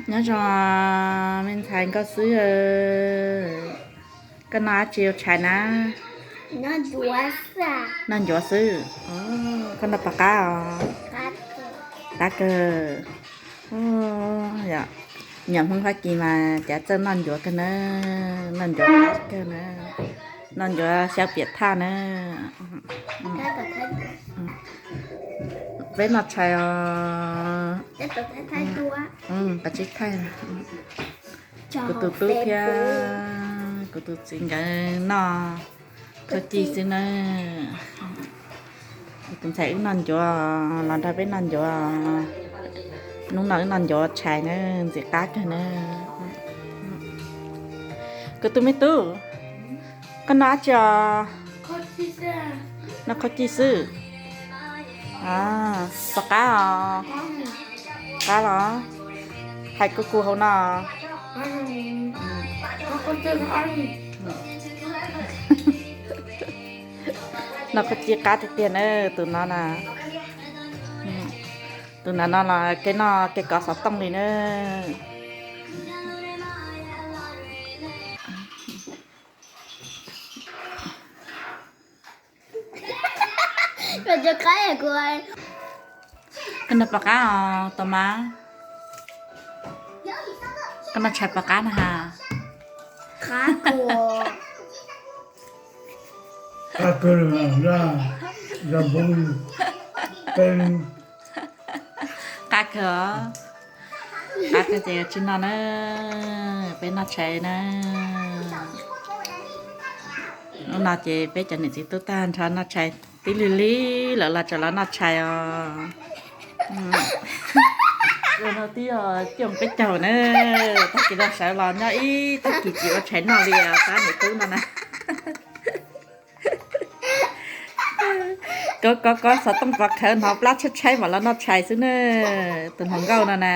Nyob zoo me ntxhais nkauj xwb. Koj noj dab tsi ua tshais na? Noj ncuav xwb. Koj noj puas qab os? Qab kawg. Nyuam Hmoob Fab Kis mas cav txawj noj ncuav kawg na. Noj ncuav qab kawg na. Noj ncuav xyaw piam thaj na. Peb noj tshais os. Kuv tus tub thiab kuv tus txiv nkawd noj khaub ci xwb na. Kuv tus ntxhais wb noj ncuav los nrog peb noj ncuav. Hnub no wb noj ncuav tshais na, ntxim qab kawg na. Kuv tus me tub, koj noj dab tsi os? Noj khaub ci xwb. Puas qab os? Qab los? Hais kuv kuv hauv no. Noj khaub ci qab tiag tiag na tus no na. Tus no no los kev noj kev kov xov tooj li na. Koj noj puas qab os Tos Mas? Koj noj tshais puas qab na has? Qab kawg os. Qab kawg ces tsis noj na, peb noj tshais na. Hnub no ces peb cov niam txiv tub tag nrho noj tshais tib lig lig lawm los tseem los noj tshais os. Ua no tib yog coj peb caug na, tag kis no sawv los nyob ib tag kis tsis ua tshais noj li os, pab niam tub no na. Kov kov kov xov tooj pov khawv hnov plab tshaib tshaib mam los noj tshais xwb na, tus hluas nkauj no na.